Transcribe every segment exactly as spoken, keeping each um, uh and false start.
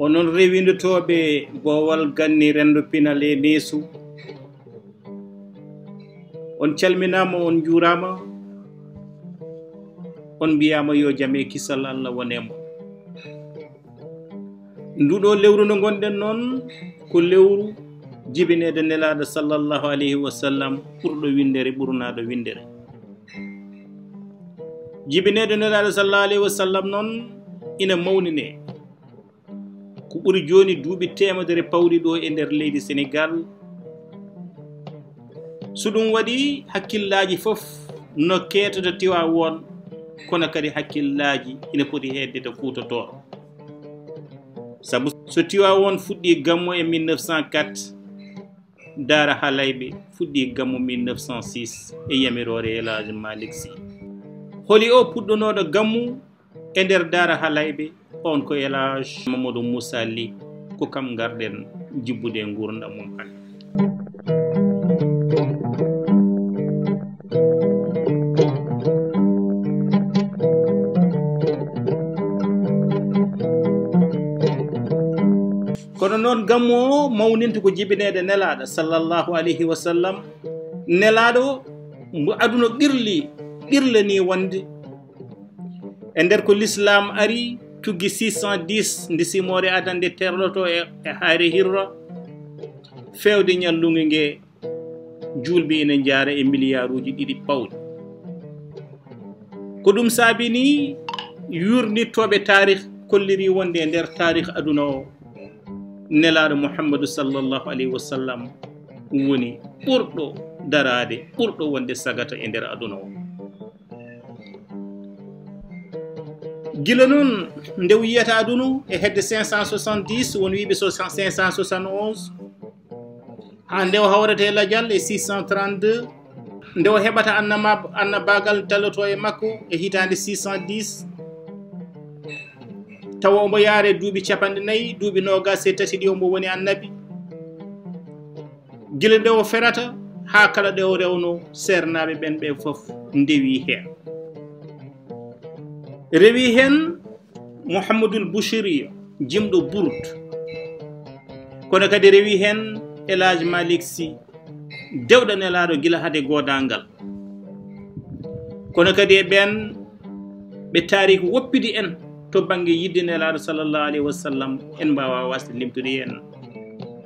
Onon rewindotooɓe boowal ganni renndo pinal e neesu, on calminaama, on njuuraama, on mbiyaama yo jam e kisal Allah won e mon. Nduɗo lewru ndu ngonɗen noon ko lewru jibineede Nelaaɗo sallallahu alayhi wa sallam, ɓurɗo winndere, ɓurnaaɗo winndere. Jibineede Nelaaɗo sallallahu alayhi wa sallam noon ina mawninee. Ko ɓuri jooni duuɓi teemedere pawɗi ɗo e nder leydi Senegaal. So ɗum waɗi, hakkillaaji fof no keetata Tiwaawoon, kono kadi hakkillaaji ina poti heedde to Fuuta Tooro. Sabu so Tiwaawoon fuɗɗii gammu e mille neuf cent quatre, Daara Halayɓe fuɗɗii gammu mille neuf cent six e yamiroore El Hadj Malick Sy. Holi o puɗɗunooɗo gammu e nder Daara Halayɓe? On ko El Hadj Mamadou Moussa Ly, ko kam ngarɗen jibbude nguurndam mum hannde. Kono noon, gammu o mawninta ko jibineede Nelaaɗo sallallahu alayhi wa sallam. Nelaaɗo mbo aduna qirli, qirlanii wonde. E nder ko Lislaam ari, tuggi six cent dix, nde simoore adannde terloto e, e Hayre Hirra, feewde ñallungu nge, juulɓe ina njaara e miliyaaruuji ɗiɗi pawɗi. Ko ɗum saabi ni, yuurnittooɓe taarih kolliri wonde e nder taarih aduna o, Nelaaɗo Muhammadu sallallahu alayhi wa sallam woni ɓurɗo daraade, ɓurɗo wonde sagata e nder aduna o. Gila noon, nde o yiyata aduna e hedde cinq cent soixante-dix, won wiiɓe so cinq cent soixante-onze, haa nde o hawrata e lajal e six cent trente-deux, nde o heɓata annama-, annabaagal daloto e makko e hitaande six cent dix, tawa omo yaare duuɓi capanɗe nayi, duuɓi noogaas e tati ɗi omo woni annabi. Gila nde o ferata haa kala ɗe o rewno, seernaaɓe ɓen ɓe fof ndewi heen. Rewi heen Mouhamadul Bouchiri, jimɗo Burd. Kono kadi rewi heen El Hadj Malick Sy, dewɗo Nelaaɗo gila hade goodaangal. Kono kadi e ɓeen ɓe taariik woppidi en to bannge yidde Nelaaɗo sallallahu alayhi wa sallam, en mbaawaa waasde limtude heen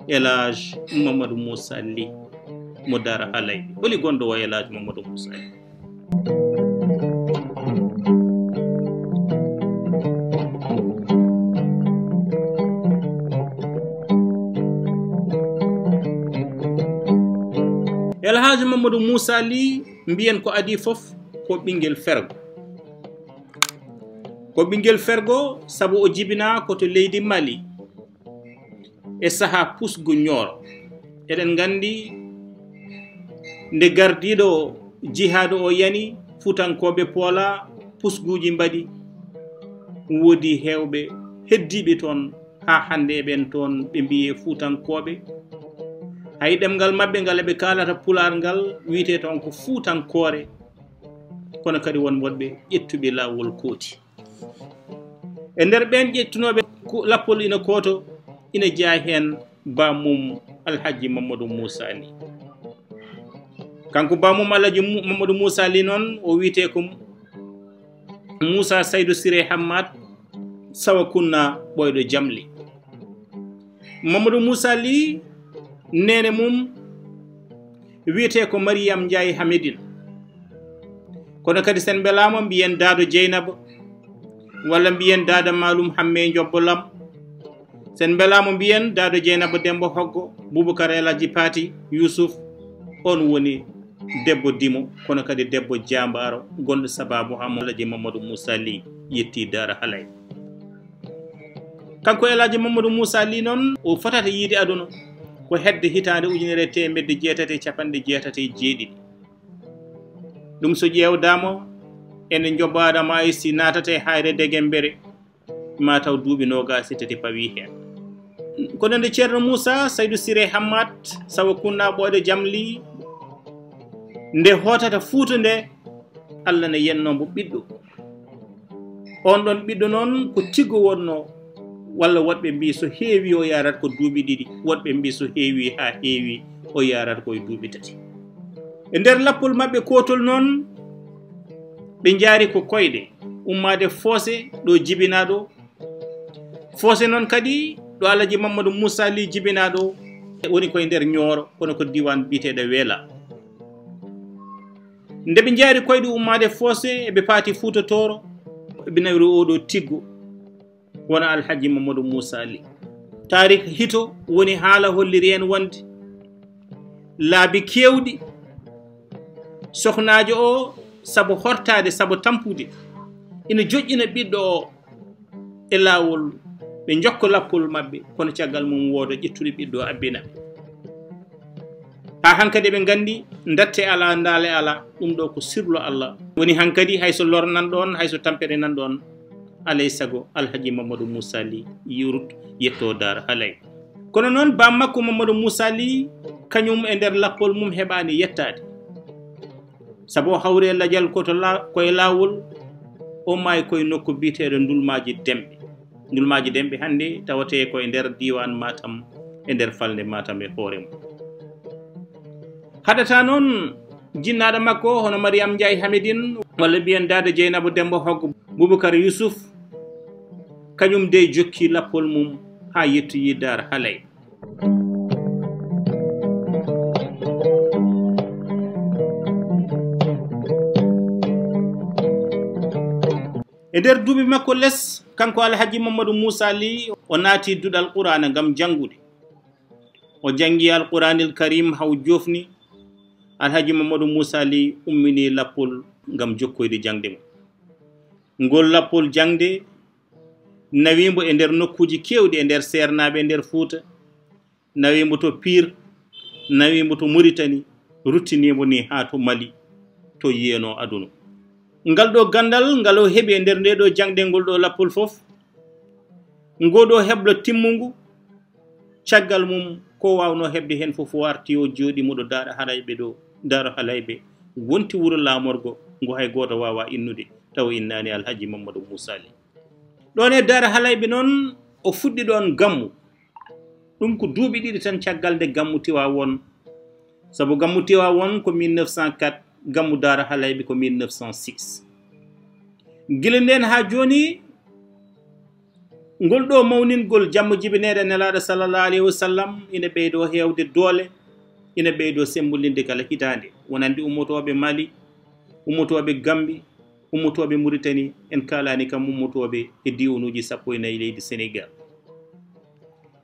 El Hadj Mamadou Moussa Ly mo Daara Halayɓe. Holi gonɗo o El Hadj Mamadou Moussa Ly? El Hadj Mamadou Moussa Ly, mbiyen ko adii fof ko ɓinngel Fergo. Ko ɓinngel Fergo sabu o jibinaa ko to leydi Mali e sahaa pusgu Ñooro. Eɗen nganndi nde gardiiɗo jihaadu o yani, Fuutankooɓe poolaa, pusguuji mbaɗi, woodi heewɓe heddiiɓe toon, haa hannde e ɓeen toon ɓe mbiyee Fuutankooɓe. Hay ɗemngal maɓɓe ngal ɓe kaalata Pulaar ngal, wiyetee toon ko Fuutankoore. Kono kadi won woɗɓe ƴettuɓe laawol kooti. E nder ɓeen ƴettunooɓe ku-, lappol ina kooto, ina jeyaa heen baamum Alhaji Mamadou Moussa Ly. Kanko baamum Alhaji Mu-, Mamadou Moussa Ly noon, o wiyetee ko Moussa Saydou Siré Hammat, Sawakunna ɓooyɗo Jamli. Mamadou Moussa Ly, neene mum wiyetee ko Mariyam Ndiaye Hamidine. Kono kadi sen mbelaama mbiyen Daado Jeynaba, walla mbiyen Daado Maalum Hamme Njobbo Lam. Sen mbelaama mbiyen Daado Jeynaba Demba Hoggo, Boubacar El Hadji Pati Youssouf, on woni debbo dimo, kono kadi debbo jaambaaro, gonɗo sababu haa mo Alhaji Mamadou Moussa Ly yetti Daara Halay. Kanko El Hadji Mamadou Moussa Ly noon, o fotata yiide aduna ko hedde hitaande ujunere e teemedde jeetati e capanɗe jeetati e jeeɗiɗi. Ɗum so ƴeewdaama, ene njoɓaɗa ma e si naatata e Hayre Degembere, ma taw duuɓi noogaas e tati pawii heen. Kono nde Ceerno Moussa Saydou Siré Hammat, Sawakunna ɓooyɗo Jamli, nde hootata Fuuta nde, Allah ne yennoo mbo ɓiɗɗo. On ɗon ɓiɗɗo noon ko tiggo wonnoo, Walla woɗɓe mbii so heewi o yaarat ko duuɓi ɗiɗi, woɗɓe mbii so heewi haa heewi o yaarat ko e duuɓi tati. E nder lappol maɓɓe kootol noon, ɓe njaari ko koyɗe ummaade Foose ɗo jibinaa ɗo. Foose noon kadi ɗo Alhaji Mamadou Moussa Ly jibinaa ɗo woni koye nder Ñooro, kono ko diiwaan biyeteeɗo Weela. Nde ɓe njaari koyɗe ummaade Foose, eɓe paati Fuuta Tooro, eɓe nawri oo ɗo tiggo wona Alhaji Mamadou Moussa Ly. Taariik hito woni haala holliri en wonde laabi keewɗi, sohnaajo o sabu hortaade, sabu tampude, ina joƴƴina ɓiɗɗo o e laawol, ɓe njokka lappol maɓɓe, kono caggal mum wooda ƴettuɗo ɓiɗɗo o abbina ɓe. Haa hankadi eɓe nganndi, ndatte alaa, ndaale alaa, ɗum ɗo ko sirlu Allah. Woni hankadi hay so lor nan ɗoon, hay so tampere nan ɗoon, alay sago Alhaji Mamadou Moussa Ly yurut yetto Daara Halay. Kono noon baam makko Mamadou Moussa Ly, kañum e nder lappol mum heɓaani yettaade. Sabu o hawri e lajal ko to la-, ko e laawol, o maayi ko e nokku biyeteeɗo Ndulmaaji Demɓe. Ndulmaaji Demɓe hannde tawatee ko e nder diiwaan Matam, e nder falnde Matam e hoore mum. Haɗataa noon jinnaaɗo makko hono Mariam Ndiaye Hamidine, walla mbiyen Daada Jeynaba Demba Hoggo, Boubacar Youssouf, kañum de jokki lappol mum haa yettoyi Daara Halay. E nder duuɓi makko les, kanko Alhaji Mamadou Moussa Ly, o naati duɗal Quraana ngam janngude. O janngi Alquraanil Karim haa o joofni. Alhaji Mamadou Moussa Ly ummini lappol ngam jokkoyde jaŋde mum. Ngol lappol jaŋde nawi mbo e nder nokkuuji keewɗi e nder seernaaɓe e nder Fuuta, nawi mbo to Pire, nawi mbo to Mauritanie, ruttini mbo ni haa to Mali, to yiyeno aduna. Ngal ɗo ganndal ngal o heɓi e nder nde ɗo jaŋde, ngol ɗo lappol fof, ngo ɗo heblo timmungu, caggal mum ko waawnoo heɓde heen fof o arti o jooɗi mo ɗo Daara Halayɓe ɗo, Daara Halayɓe wonti wuro laamorgo ngo hay gooto waawaa innude tawa innaani Alhaji Mamadou Moussa Ly. Ɗoon e Daara Halayɓe noon, o fuɗɗi ɗoon gammu. Ɗum ko duuɓi ɗiɗi tan caggal nde gammu Tiwaawoon. Sabu gammu Tiwaawoon ko mille neuf cent quatre, gammu Daara Halayɓe ko mille neuf cent six. Gila ndeen haa jooni, ngol ɗo mawningol jamma jibineede Nelaaɗo sallallahu alayhi wa sallam ina ɓeydo heewde doole, ina ɓeydo sembolinde kala hitaande. Wonande ummotooɓe Mali, ummotooɓe Gambi, ummotooɓe Mauritanie, en kaalaani kam ummotooɓe e diiwanuuji sappo e nayi leydi Senegaal.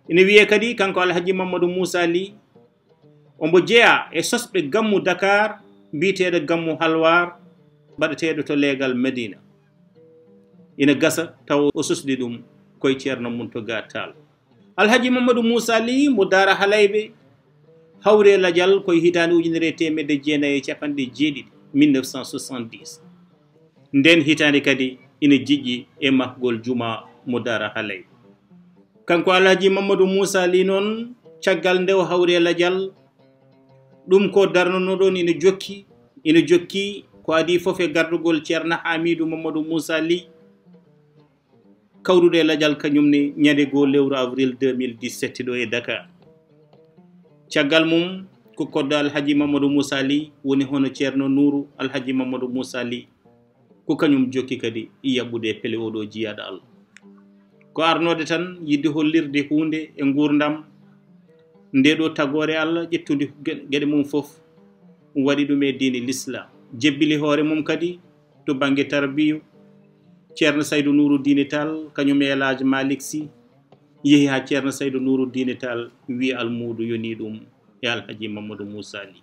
Ina wiyee kadi kanko Alhaji Mamadou Moussa Ly, omo jeyaa e sosɓe gammu Dakar biyeteeɗo Gammu Halwaar, baɗeteeɗo to leegal Medina. Ina gasa tawa o sosdi ɗum koye Ceerno Muntaga Taal. Alhaji Mamadou Moussa Ly mo Daara Halayɓe hawri e lajal koye hitaande ujunere e teemedde jeenayi e capanɗe jeeɗiɗi, mille neuf cent soixante-dix. Ndeen hitaande kadi ina jiƴƴi e mahgol jumaa mo Daara Halay. Kanko Alhaji Mamadou Moussa Ly noon, caggal nde o hawri e lajal, ɗum ko darnanoo ɗoon ina jokki, ina jokki ko adii fof e gardugol Ceerno Hamidou Mamadou Moussa Ly, kawruɗo e lajal kañum ne ñande goo lewru avril deux mille dix-sept ɗo e Dakar. Caggal mum, ko koddo Alhaji Mamadou Moussa Ly woni hono Ceerno Nuuru Alhaji Mamadou Moussa Ly, ko kañum jokki kadi yaɓɓude e pele oɗo jiyaaɗo Allah. Ko arnoode tan yiɗde hollirde huunde e nguurndam nde ɗo tagoore Allah ƴettude ge-, geɗe mum fof, waɗi ɗum e diine Lislaam. Jebbili hoore mum kadi to bannge tarbiyu, Ceerno Saydu Nuuru Diine Taal, kañum e El Hadj Malick Sy, yehi haa Ceerno Saydu Nuuru Diine Taal wiyi almuudo yoni ɗum e Alhaji Mamadou Moussa Ly.